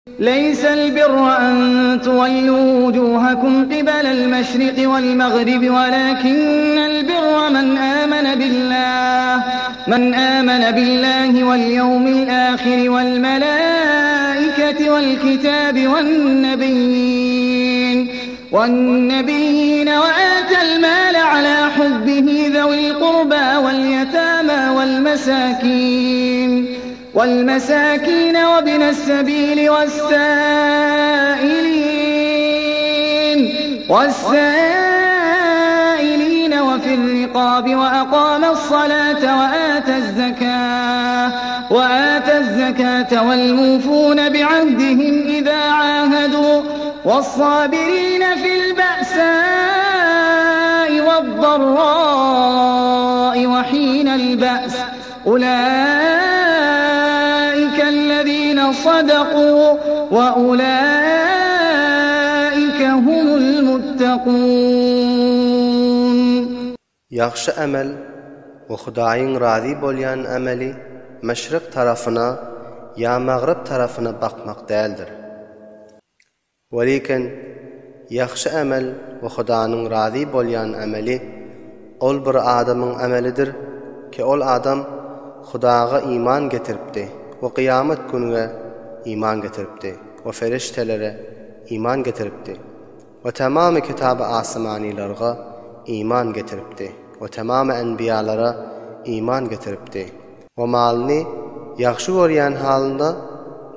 Leýsel birra en tuwellu wujuhakum kibelel meşriki wel magribi welakinnel birra men amene billah men amene billahi vel ýewmil ahiri vel melaiketi vel kitabi wen nebiyyin wen nebiyyin ve atel male ala hubbihi zewil kurba vel yetama vel mesakin Wal-mesakine webnes-sebili wes-sailin wes-sailine we fir-rikabi we akames-salate we atez-zekate we atez-zekate wel-mufune bi'ahdihim iza ahadu wes-sabirine fil-ba'sai wed-darrai we hinel-ba's Ulaikellezine sadakû ve ulaike humul muttekûn. Ýagşy emel we Hudaýyň razy bolýan emeli meşrik tarapyna ýa magryp tarapyna bakmak däldir. Welikin, ýagşy emel we Hudanyň razy bolýan emeli, ol bir adamyň emelidir ki ol adam Hudaga iman getiripdi we kyýamat günüge iman getiripdi we feriştelere iman getiripdi we tamamy kitaby asmanylarga iman getiripdi we tamamy enbiýalara iman getiripdi. We malyny ýagşy görýän halynda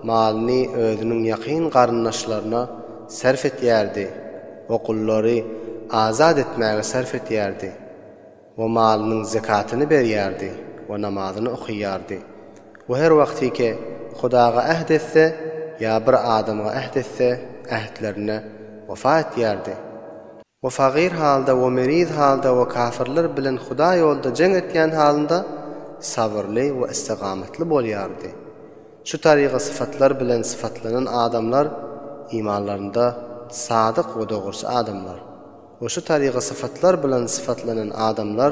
malyny özüniň ýakyn garyndaşlaryna sarf etýärdi we gullary azat etmäge sarf etýärdi we malynyň zekatyny berýärdi we namazyny okaýardy we her wagtyke Hudaga äht etse ýa bir adamga äht etse ähtlerine wefa etýärdi. We fagyr halda we meriz halda we kafirler bilen Huda ýolda jeň etýän halynda sabyrly we istigamatly bolýardy. Şu taryga syfatlar bilen syfatlanan adamlar imanlarynda sadyk we dogruçy adamlar. We şu taryga syfatlar bilen syfatlanan adamlar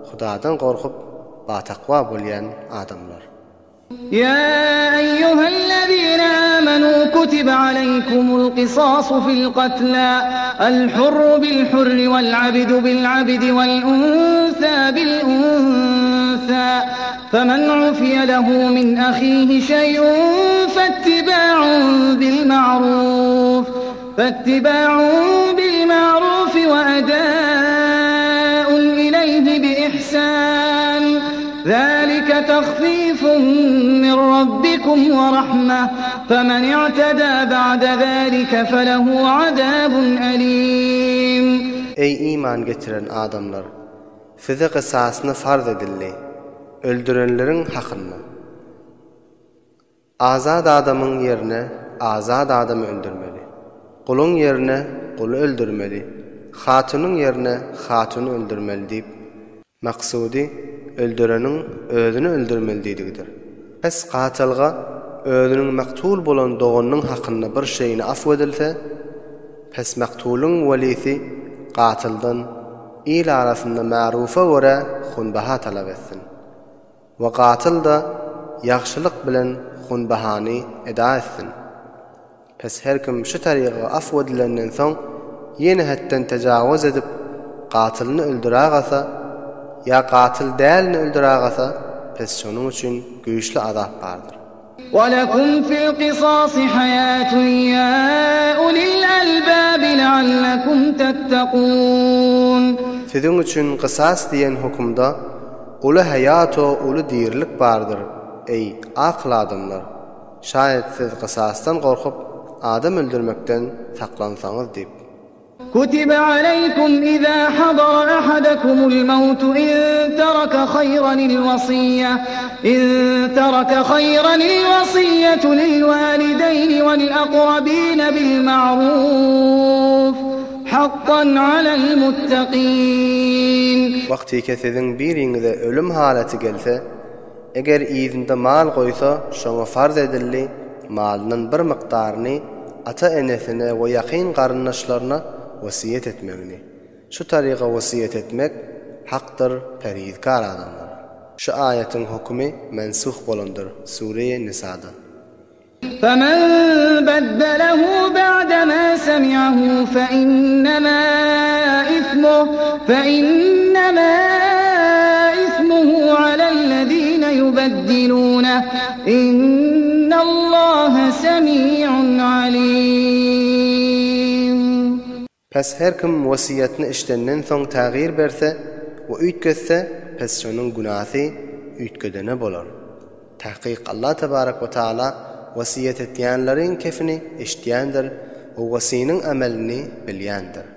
Hudadan gorkup batakwa bolýan adamlar. Ýa eýýuhellezine âmenû kutibe aleýkumul kysasu fil katlâ, el hurru bil hurri vel abdu bil abdi vel unsâ bil unsâ, femen ufiye lehu min ahîhi şey'un fettibâ'un bil ma'rûf, fettibâ'un bil ma'rûfi ve edâ'un ileyhi bi ihsân, zâlike tehfîfun min rabbikum ve rahmeh, femen i'tedâ ba'de zâlike felehu azâbun elîm. Eý iman getiren adamlar! Size gysasyny farz edildi, öldürenleriň hakynda. Azat adamyň ýerine azat adamy öldürmeli. Guluň ýerine guly öldürmeli, hatunyň ýerine hatuny öldürmeli diýip, maksudy öldüreniň özüni öldürmeli diýdigidir. Pes gatylga özüniň maktul bolan doganynyň hakynda bir şeýini afw edilse, pes maktulyň welisi gatyldan il arasynda märufa görä hunbaha talap etsin. We gatyl-da ýagşylyk bilen hunbahany eda etsin. Pes her kim şu taryga afw edilenden soň ýene hetden tejawuz edip gatylyny öldüragasa ýa gatyl dälini öldüragasa pes şonuň üçin güýçli azap bardyr. Welekum fil kysasy haýatun ýa ulil albabi leallekum tettekun. Siziň üçin kysas diýen hökümde uly haýat-u uly dirilik bardyr, eý, akyl adamlar! Şaýat siz kysasdan gorkup, adam öldürmekden saklansaňyz diýip. Kutibe aleýkum iza hadara ahadakumul mawtu in tereke haýranil wasiýe in tereke haýranil wasiýetu lil walideýni wal akrabine bil ma'ruf hakkan alel muttakyn. Wagtyke siziň biriňize ölüm halaty gelse, Eger yzynda mal goýsa, şoňa farz edildi, malyndan bir mukdaryny ata-enesine we ýakyn garyndaşlaryna wesýet etmegini. Şu taryga wesýet etmek hakdyr perhizkar adamlara. Şu aýatyň hökümi mensuh bolandyr, Sure-i Nisada. Femen. تبعه فإنما إثمه فإنما إثمه على الذين يبدلونه إن الله سميع عليم. Pes her kim wesýetini eşidenden soň tägyr berse we üýtgetse, pes şonuň günäsi üýtgedene bolar. Tahkyk Allah tebarek we taala wesýet etýänleriň kefini eşidýändir we wesynyň amelini bilýändir.